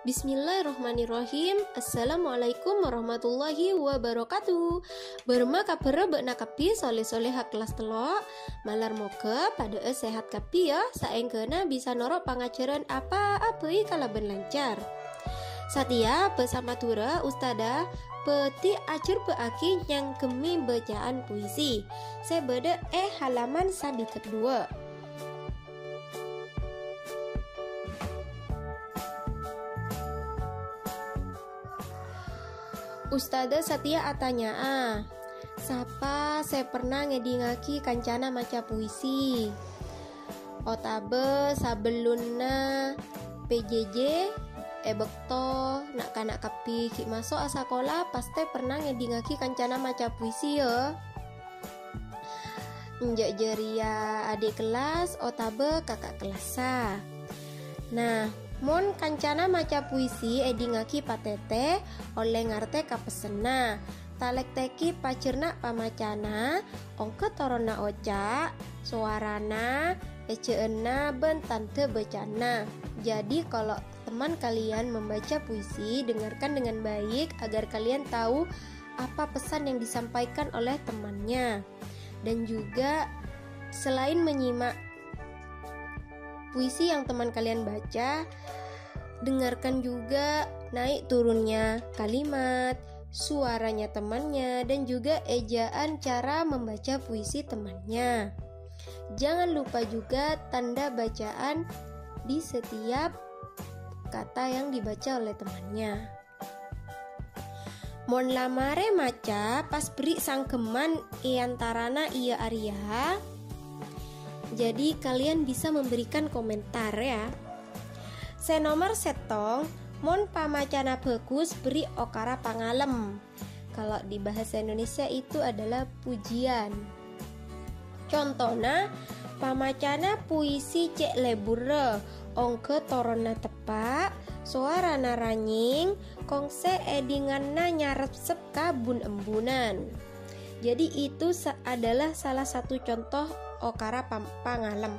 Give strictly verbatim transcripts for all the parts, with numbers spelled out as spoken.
Bismillahirrahmanirrahim. Assalamualaikum warahmatullahi wabarakatuh. Bârâmma kabhârrâ bâ'na kabbhi solè-solèha kellas tello'? Malar moghâ padâ'â sehat kabbhi, yâ, saèngghâna bisa noro' pangajhârân apa'a bhâi kalabân lancar. Satèya bhâsa Madhurâ, Ustadzah bhâdhi ajhârbâ'âghi nyangghemmi bâca'an puisi sè bâdâ è halaman sabidhâk duwâ'. Ustadzah satèya atanya'a, sapa sè perna ngèdingaghi kancana maca puisi? Otabâ sabellunna P J J, è bâkto na'-kana' kabbhi ghi' maso' asakola, pastè perna ngèdingaghi kancana maca puisi, yâ. Enjâ' jârèya adhi' kellas otabâ kaka' kellassa. Nah, mon kancana maca puisi èdingaghi patètè, ollè ngartè kapessenna. Talèktèghi pajhârna' pamacana, ongghâ toronna oca', sowarana, èjhâ'ânna, bân tandhâ bâca'anna. Jadi, kalau teman kalian membaca puisi, dengarkan dengan baik agar kalian tahu apa pesan yang disampaikan oleh temannya. Dan juga, selain menyimak puisi yang teman kalian baca, dengarkan juga naik turunnya kalimat, suaranya temannya, dan juga ejaan cara membaca puisi temannya. Jangan lupa juga tanda bacaan di setiap kata yang dibaca oleh temannya. Mon la marè maca, pas berri' sangghemman è antarana iyâ arèya. Jadi, kalian bisa memberikan komentar, ya. Sè nomer sèttong, mon pamacana bhâghus, berri' okara pangalem. Kalau di bahasa Indonesia itu adalah pujian. Contona, pamacana puisi cè' lebburrâ, ongghâ toronna teppa', sowarana ranyèng, kongsè èdhinganna nyarepsep ka bun-embunan. Jadi, itu sa-, adalah salah satu contoh okara pam-, pangalem.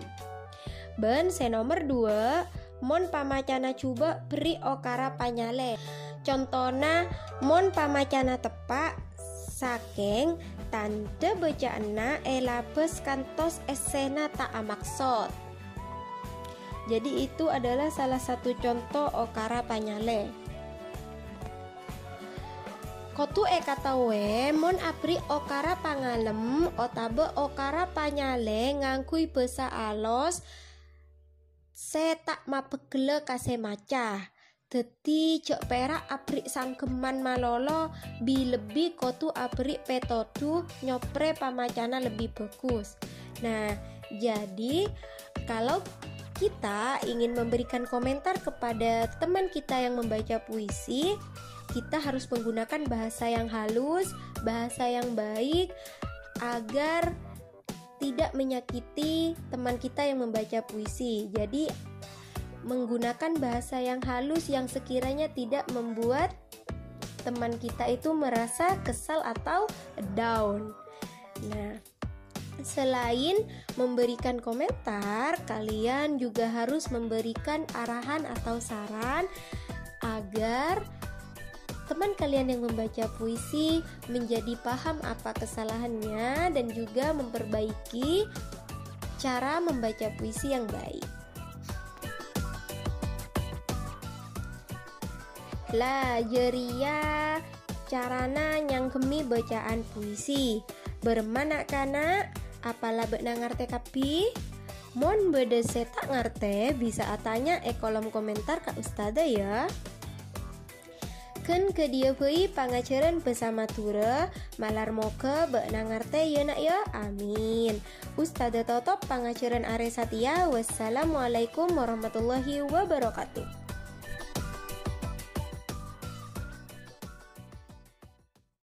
Bân sè nomer duwâ', mon pamacana jhubâ' berri' okara panyalè. Contona, mon pamacana teppa', sakèng tandhâ bâca'anna èlabâs kantos èssèna ta' amaksod. Jadi, itu adalah salah satu contoh okara panyalè. Kodhu èkataowè, mon aberri' okara pangalem otabâ okara panyalè ngangghuy bhâsa alos sè ta' mabeggella ka sè maca. Dhâddhi, jhâ' pèra' aberri' sangghemman malolo, bi-, lebbi kodhu aberri' pètodhu nyoprè pamacana lebbi bhâghus. Nah, jadi, kalau kita ingin memberikan komentar kepada teman kita yang membaca puisi, kita harus menggunakan bahasa yang halus, bahasa yang baik, agar tidak menyakiti teman kita yang membaca puisi. Jadi, menggunakan bahasa yang halus yang sekiranya tidak membuat teman kita itu merasa kesal atau down. Nah, selain memberikan komentar, kalian juga harus memberikan arahan atau saran agar teman kalian yang membaca puisi menjadi paham apa kesalahannya dan juga memperbaiki cara membaca puisi yang baik. La, jârèya carana nyangghemmi bâca'an puisi. Bârâmma na'-kana', apala bâ'na ngartè kabbhi? Mon bâdâ sè ta' ngartè, bisa atanya è kolom komentar ka Ustadzah, ya. Ghân ghâdhiyâ bhâi pangajhârân bhâsa Madhurâ, malar moghâ bâ'na ngartè, ya, na', ya. Amin. Ustadzah totop pangajhârân arè satèya. Wassalamualaikum warahmatullahi wabarakatuh.